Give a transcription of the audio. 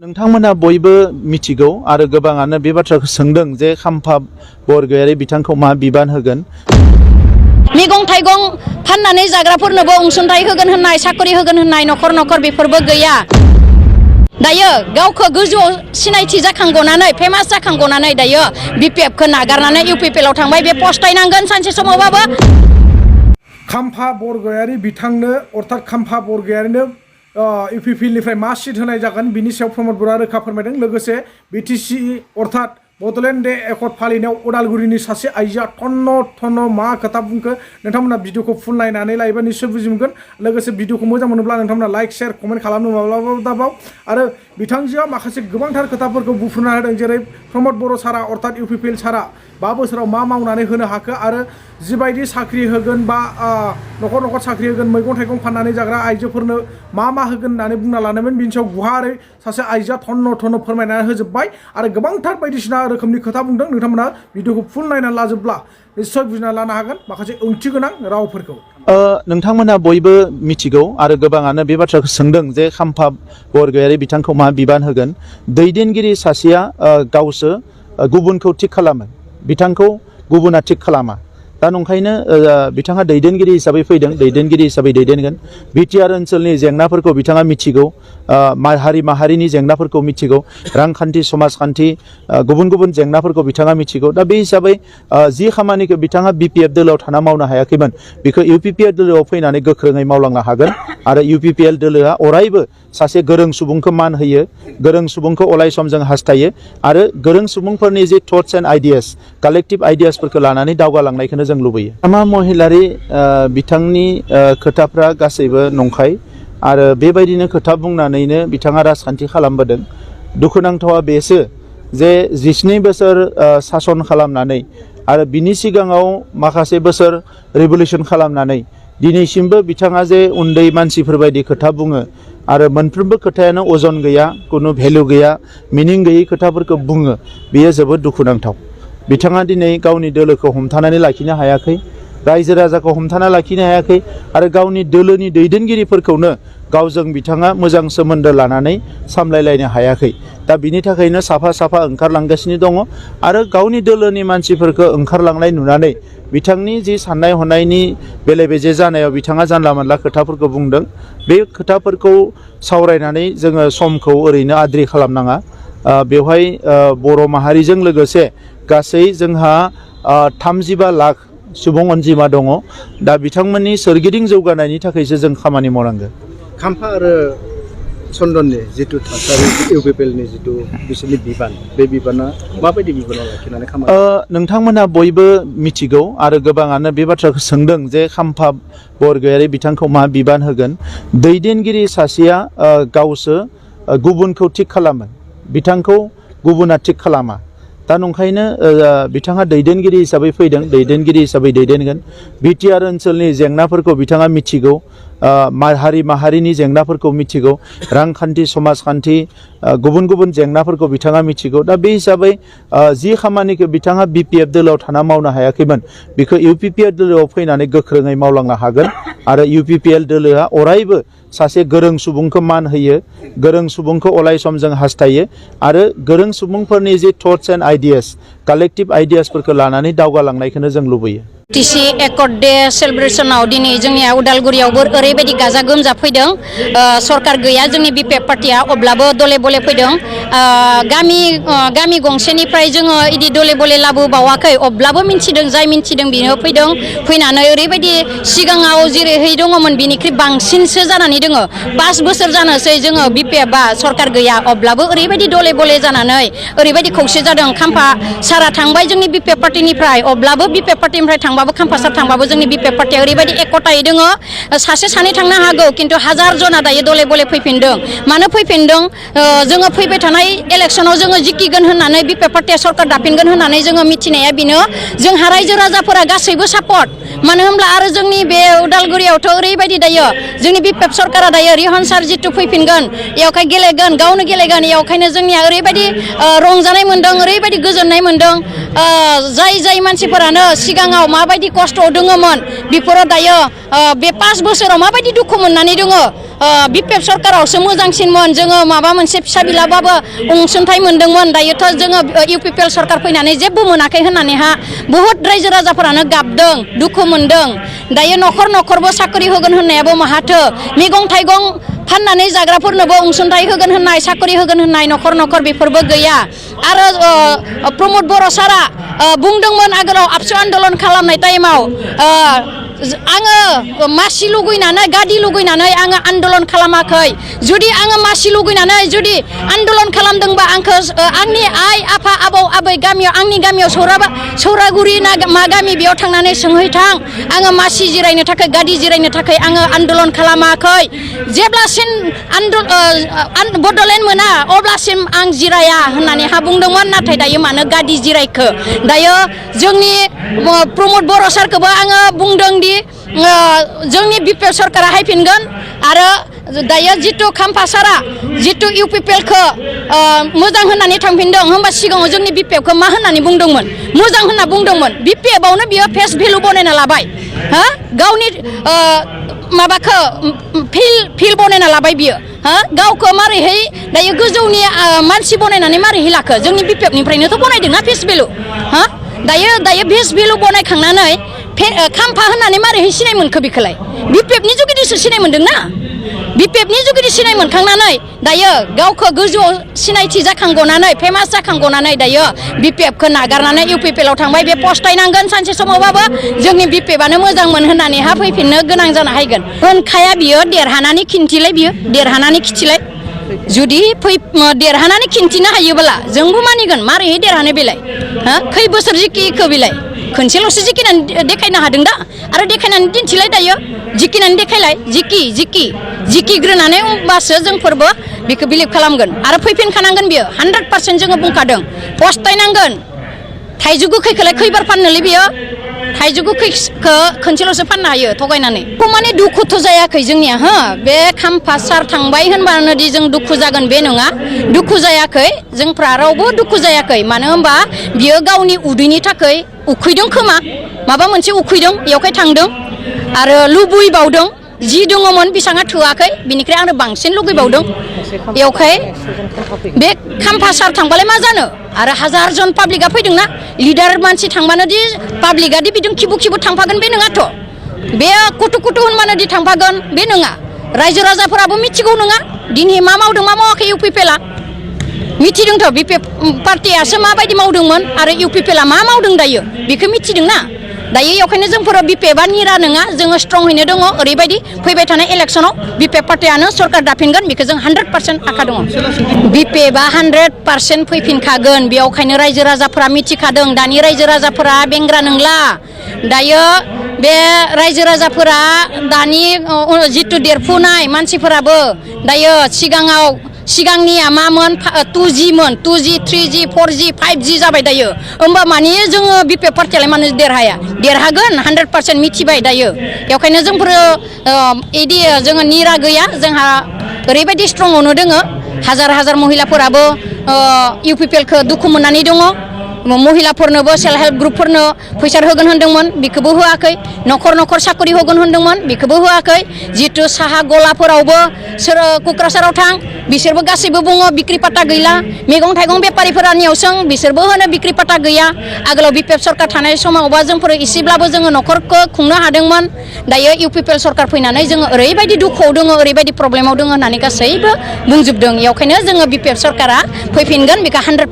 नोंथांमोना बयबो मिथिगौ आरो गोबाङानो बे बाथ्राखौ सोंदों जे खाम्फा बरगयारि बिथांखौ मा बिबान होगोन। मैगं थाइगं फाननानै जाग्राफोरनोबो अनसुंथाइ होगोन होननाय साकरि होगोन होननाय न'खर बेफोरबो गैया। दायो गावखौ गोजौआव सिनायथि जाखांगनानै फेमास जाखांगनानै दायो BPF खौ नागारनानै UPPL आव थांबाय। बे पस्टायनांगोन सानसे समावबाबो। खाम्फा बरगयारि बिथांनो अर्थात खाम्फा बरगयारिनो UPPL निफ्राय मा सिट होनाय जागोन बिनि सायाव प्रमद बर'आ रोखा फोरमायदों। लोगोसे BTC अर्थात बड'लेण्ड डे एकर्ड फालिनायाव उदालगुरिनि सासे आइजोआ थन्न मा खोथा बुंखो नोंथांमोना भिडिअखौ फुल नायनानै लायोबा निश्चय बुजि मोनगोन। लोगोसे भिडिअखौ मोजां मोनोब्ला नोंथांमोना लाइक शेयार कमेन्ट खालामनो माब्लाबाबो दाबाव। आरो बिथांजोआ माखासे गोबांथार खोथाफोरखौ बुफ्रुना होदों। जेरै प्रमद बर' सारा अर्थात UPPL सारा 5 बोसोराव मा मावनानै होनो हाखो आरो जिबायदि साख्रि होगोन बा न'खर साख्रि होगोन, मैगं थाइगं फाननानै जाग्रा आइजोफोरनो मा होगोन होननानै बुंना लानोमोन। बिनि सायाव गुवारै सासे आइजोआ थन्न फोरमायनानै होजोब्बाय आरो गोबांथार बायदिसिना रोखोमनि खोथा बुंदों। नोंथांमोना भिडिअखौ फुल नायनानै लाजोबब्ला निश्चय बुजिना लानो हागोन माखासे ओंथि गोनां रावफोरखौ। नोंथांमोना बयबो मिथिगौ आरो गोबाङानो बे बाथ्राखौ सोंदों जे खाम्फा बरगयारि बिथांखौ मा बिबान होगोन। दैदेनगिरि सासेया गावसो गुबुनखौ थिग खालामो, बिथांखौ गुबुना थिग खालामा। दा नंखायनो बिथाङा दैदेनगिरि हिसाबै फैदों, दैदेनगिरि हिसाबै दैदेनगोन। बिटिआर ओनसोलनि जेंनाफोरखौ बिथाङा मिथिगौ, हारि माहारिनि जेंनाफोरखौ मिथिगौ, रांखान्थि समाजखान्थि गुबुन जेंनाफोरखौ बिथाङा मिथिगौ। दा बे हिसाबै जि खामानिखौ बिथाङा BPF दोलोआव थाना मावनो हायाखैमोन बेखौ UPPL दोलोआव फैनानै गोख्रोङै मावलांनो हागोन। आरो UPPL दोलोआ अरायबो सासे गोरों सुबुंखौ मान होयो, गोरों सुबुंखौ अराय सम जों हास्थायो आरो गोरों सुबुंफोरनि जि थट्स एन्ड आइडियास, कालेक्टिभ आइडियासफोरखौ लानानै दावगालांनायखौनो जों लुबैयो। मा महिलारि बिथांनि खोथाफ्रा गासैबो नंखाय आरो बेबायदिनो खोथा बुंनानैनो बिथाङा राजखान्थि खालामबोदों। दुखुनांथावा बेसो जे 12 बोसोर सासन खालामनानै आरो बिनि सिगाङाव माखासे बोसोर रिभलिउसन खालामनानै दिनैसिमबो बिथाङा जे उन्दै मानसिफोरबायदि खोथा बुङो आरो मोनफ्रोमबो खोथायानो अजन गैया, खुनु भेलु गैया, मिनिं गैयै खोथाफोरखौ बुङो। बेयो जोबोद दुखुनांथाव। बिथाङा दिनै गावनि दोलोखौ हमथानानै लाखिनो हायाखै, रायजो राजाखौ हमथाना लाखिनो हायाखै आरो गावनि दोलोनि दैदेनगिरिफोरखौनो गावजों बिथाङा मोजां सोमोन्दो लानानै सामलायलायनो हायाखै। दा बिनि थाखायनो साफा ओंखारलांगासिनो दङ आरो गावनि दोलोनि मानसिफोरखौ ओंखारलांनाय नुनानै बिथांनि जि साननाय हनायनि बेले बेजे जानायाव बिथाङा जानला मोनला खोथाफोरखौ बुंदों। बे खोथाफोरखौ सावरायनानै जोङो समखौ ओरैनो आद्रि खालामनाङा। बेवहाय बर' माहारिजों लोगोसे गासै जोंहा 35 लाख सुबुं अनजिमा दङ। दा बिथांमोननि सोरगिदिं जौगानायनि थाखायसो जों खामानि मावनांगोन। खाम्फा आरो चन्दननि जिथु थासारि, UPPL नि जिथु बिसोरनि बिबान, बे बिबाना माबायदि बिबानाव लाखिनानै खामानि? नोंथांमोना बयबो मिथिगौ आरो गोबाङानो बे बाथ्राखौ सोंदों जे खाम्फा बरगयारि बिथांखौ मा बिबान होगोन। दैदेनगिरि सासेया गावसो गुबुनखौ थिग खालामो, बिथांखौ गुबुना थिग खालामा। दा नंखायनो बिथाङा दैदेनगिरि हिसाबै फैदों, दैदेनगिरि हिसाबै दैदेनगोन। बिटिआर ओनसोलनि जेंनाफोरखौ बिथाङा मिथिगौ, हारि माहारिनि जेंनाफोरखौ मिथिगौ, रांखान्थि समाजखान्थि गुबुन जेंनाफोरखौ बिथाङा मिथिगौ। दा बे हिसाबै जि खामानिखौ बिथाङा BPF दोलोआव थाना मावनो हायाखैमोन बेखौ UPPL दोलोआव फैनानै गोख्रोङै मावलांनो हागोन। आरो UPPL दोलोआ अरायबो सासे गोरों सुबुंखौ मान होयो, गोरों सुबुंखौ अराय सम जों हास्थायो आरो गोरों सुबुंफोरनि जि थट्स एन्ड आइडियास, कालेक्टिभ आइडियासफोरखौ लानानै दावगालांनायखौनो जों लुबैयो। BTC एकर्ड डे सेलिब्रेसनाव दिनै जोंनिया उदालगुरियावबो ओरैबायदि गाजा गोमजा फैदों। सरकार गैया जोंनि BPF पार्टिया, अब्लाबो दले बले फैदों। गामि गंसेनिफ्राय जोङो इदि दले बले लाबोबावाखै, अब्लाबो मिन्थिदों, जाय मिन्थिदों बेनो फैदों। फैनानै ओरैबायदि सिगाङाव जेरैहाय दङमोन बिनिख्रुइ बांसिनसो जानानै दोङो। 5 बोसोर जानोसै जोङो BPF आ सरकार गैया, अब्लाबो ओरैबायदि दले बले जानानै ओरैबायदि खौसे जादों। खाम्फा सारा थांबाय जोंनि BPF पार्टिनिफ्राय, अब्लाबो BPF पार्टिनिफ्राय थांबाबो खाम्फा सार थांबाबो जोंनि BPF पार्टिया ओरैबायदि एकतायै दोङो। सासे सानै थांनो हागौ खिन्थु 1000 जना दायो दले बले फैफिनदों। मानो फैफिनदों? जोङो फैबाय थानाय इलेक्सनाव जोङो जिखिगोन होननानै BPF पार्टिया सरकार दाफिनगोन होननानै जोङो मिथिनाया बेनो, जोंहा रायजो राजाफोरा गासैबो सापर्ट मानो होनब्ला आरो जोंनि बे उदालगुरियावथ' ओरैबायदि दायो जोंनि BPF सरकारा दायो रिहन सार जितु फैफिनगोन बेयावहाय गेलेगोन गावनो गेलेगोन बेयावखायनो जोंनिया ओरैबायदि रंजानाय मोन्दों ओरैबायदि गोजोननाय मोन्दों जाय मानसिफोरानो सिगाङाव माबायदि खस्थ'आव दङमोन बेफोरो दायो बे 5 बोसोराव माबायदि दुखु मोननानै दङ BPF सरकारावसो मोजांसिनमोन जोङो माबा मोनसे फिसा बिलाबाबो अनसुंथाइ मोन्दोंमोन दायोथ' जोङो UPPL सरकार फैनानै जेबो मोनाखै होननानैहा बुहुत रायजो राजाफोरानो गाबदों दुखु मोनदों दायो न'खर न'खरबो साख्रि होगोन होननायाबो माहाथो मैगं थाइगं फाननानै जाग्राफोरनोबो अनसुंथाइ होगोन होननाय साख्रि होगोन होननाय न'खर न'खर बेफोरबो गैया आरो प्रमद बर' सारा बुंदोंमोन आगोलाव आबसु आन्दलन खालामनाय टाइमाव आङो मासि लुगैनानै गादि लुगैनानै आङो आन्दलन खालामाखै जुदि आङो मासि लुगैनानै जुदि आन्दलन खालामदोंबा आंखौ आंनि आइ आफा आबौ आबै गामियाव आंनि गामियाव सौरागुरि ना मा गामि बेयाव थांनानै सोंहैथां आङो मासि जिरायनो थाखाय गादि जिरायनो थाखाय आङो आन्दलन खालामाखै जेब्लासिम बड'लेण्ड मोना अब्लासिम आं जिराया होननानै बुंदोंमोन नाथाय दायो मानो गादि जिरायखो दायो जोंनि प्रमद बर' सारखौबो आङो बुंदों जोंनि BPF सरकारा हायफिनगोन आरो दायो जितु खाम्फा सारा जितु UPPL खौ मोजां होननानै थांफिनदों होमबा सिगाङाव जोंनि BPF खौ मा होननानै बुंदोंमोन मोजां होनना बुंदोंमोन BPF आवनो बियो फेस भेलु बनायना लाबाय गावनि माबाखौ फिल बनायना लाबाय बियो गावखौ मारैहाय दायो गोजौनि मानसि बनायनानै मारैहाय लाखो जोंनि BPF निफ्रायनोथ' बनायदोंना फेस भेलु दायो फेस भेलु बनायखांनानै खाम्फा होननानै मारैहाय सिनाय मोनखो बेखौलाय BPF नि जुगिदिसो सिनाय मोनदोंना BPF नि जुगिदि सिनाय मोनखांनानै दायो गावखौ गोजौआव सिनायथि जाखांगनानै फेमास जाखांगनानै दायो BPF खौ नागारनानै UPPL आव थांबाय बे पस्टायनांगोन सानसे समावबाबो जोंनि BPF आनो मोजांमोन होननानै फैफिननो गोनां जानो हायगोन होनखाया बियो देरहानानै खिन्थिलाय बियो देरहानानै खिथिलाय जुदि देरहानानै खिन्थिनो हायोब्ला जोंबो मानिगोन मारैहाय देरहानो बेलाय खै बोसोर जिखिखो बेलाय खनसेल'सो जिखिनानै देखायनो हादों दा आरो देखायनानै दिन्थिलाय दायो जिखिनानै देखायलाय जिखिग्रोनानै होमबासो जोंफोरबो बेखौ बिलिभ खालामगोन आरो फैफिनखानांगोन बियो 100% जोङो बुंखादों पस्टायनांगोन थाइजौ गोखैखौलाय खैबार फाननोलै बियो थाइजौ गोखैखौ खनसेल'सो फाननो हायो थगायनानै माने दुखुथ' जायाखै जोंनिया बे खाम्फा सार थांबाय होनबानो दि जों दुखु जागोन बे नङा दुखु जायाखै जोंफ्रा रावबो दुखु जायाखै मानो होनबा बियो गावनि उदैनि थाखाय उखैदों खोमा माबा मोनसे उखैदों बेयावहाय थांदों आरो लुबैबावदों जि दङमोन बेसाङा थोआखै बिनिफ्राय आरो बांसिन लुगैबावदों बेयावहाय बे खाम्फा सार थांबालाय मा जानो आरो हाजार जन पाब्लिकआ फैदोंना लिडार मानसि थांबानो दि पाब्लिकआ दि बिदि खिबु थांफागोन बे नङाथ' बे कुटु होनबानो दि थांफागोन बे नङा रायजो राजाफोराबो मिथिगौ नङा दिनै मा मावदों मा मावाखै UPPL आ मिथिदोंथ' BPF पार्टियासो माबायदि मावदोंमोन आरो UPPL आ मा मावदों दायो बेखौ मिथिदोंना दायो बेखायनो जोंफोर BPF आ निरा नङा जोङो स्ट्रंहैनो दङ ओरैबायदि फैबाय थानाय इलेक्सनाव BPF पार्टियानो सरकार दाफिनगोन बेखौ जों 100% आखा दङ BPF आ 100% फैफिनखागोन बेयावखायनो रायजो राजाफोरा मिथिखादों दानि रायजो राजाफोरा बेंग्रा नंला दायो बे रायजो राजाफोरा दानि जितु देरफुनाय मानसिफोराबो दायो सिगांनिया मामोन 2G मोन 2G 3G 4G 5G जाबाय दायो होमबा माने जोङो BPF पार्टियालाय मानो देरहागोन 100% मिथिबाय दायो बेखायनो जोंफोर इदि जोङो निरा गैया जोंहा ओरैबायदि स्ट्रंआवनो दोङो हाजार महिलाफोराबो UPPL खौ दुखु मोननानै दङ महिलाफोरनोबो सेल्फ हेल्प ग्रुपफोरनो फैसा होगोन होनदोंमोन बेखौबो होआखै न'खर साख्रि होगोन होनदोंमोन बेखौबो होआखै जितु साहा गलाफोरावबो सोर क'क्राझाराव थां बिसोरबो गासैबो बुङो बिक्रि पाटा गैला मैगं थाइगं बेपारिफोरानियाव सों बिसोरबो होनो बिक्रि पाटा गैया आगोलाव BPF सरकार थानाय समावबा जोंफोर एसेब्लाबो जोङो न'खरखौ खुंनो हादोंमोन दायो UPPL सरकार फैनानै जोङो ओरैबायदि दुखुआव दङ ओरैबायदि प्रब्लेमाव दङ होननानै गासैबो बुंजोबदों बेखायनो जोङो BPF सरकारा फैफिनगोन बेखौ 100%